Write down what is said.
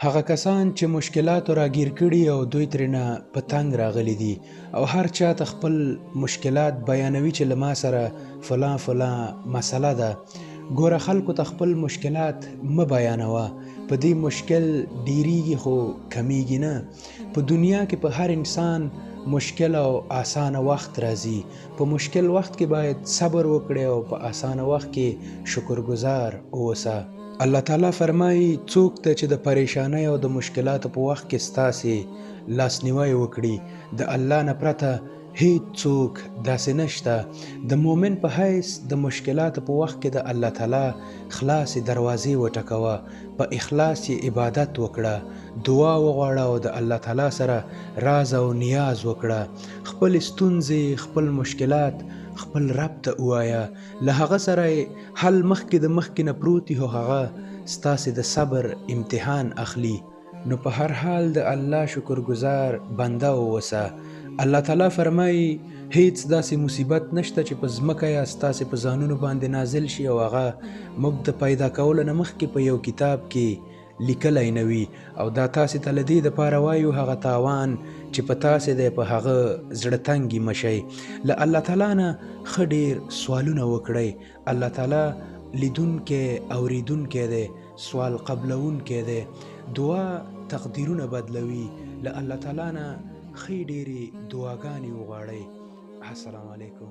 هغه کسان چې مشکلاتو راګیر کړي او دوی ترېنه په تنګ راغلي دي او هر چا ته خپل مشکلات بیانوي چې له ما سره فلان فلان مسله ده، ګوره خلکو ته خپل مشکلات مه بیانوه، په دې مشکل ډېرېږي خو کمېږي نه. په دنیا کې په هر انسان مشکل او اسانه وخت راځي، په مشکل وخت کې باید صبر وکړې او په اسانه وخت کې شکرګزار اوسه. الله تعالی فرمایي، څوک ته چې د پریشانۍ او د مشکلاتو په وخت کې ستاسې لاسنیوی وکړي، د الله نه پرته هیڅ څوک داسې نشته، د مؤمن په حیث د مشکلاتو په وخت کې د الله تعالی خلاصې دروازې وټکوه، په اخلاص یې عبادت وکړه، دعا وغواړه او د الله تعالی سره راز او نیاز وکړه، خپلې ستونزې، خپل مشکلات خپل رب ته ووایه، له هغه سره یې حل مخکې د مخکې نه پروت وي خو هغه ستاسې د صبر امتحان اخلي. نو په هر حال د الله شکر ګزار بنده اووسه. الله تعالی فرمايي، هيڅ داسې مصيبت نشته چې په ځمکه يا ستاسې په ځانونو باندې نازل شي او هغه موږ د پيدا کولو نه مخکې په يو کتاب کې لیکلی نه وي او دا تاسې ته له دې دپاره وایو هغه تاوان چې په تاسې دی په هغه زړه تنګي مه شئ. له الله تعالی نه ښه ډېر سوالونه وکړئ، الله تعالی لیدونکی اورېدونکی دی، سوال قبلوونکی دی، دعا تقدیرونه بدلوي، له الله تعالی نه ښې ډېرې دعاګانې وغواړئ. السلام علیکم.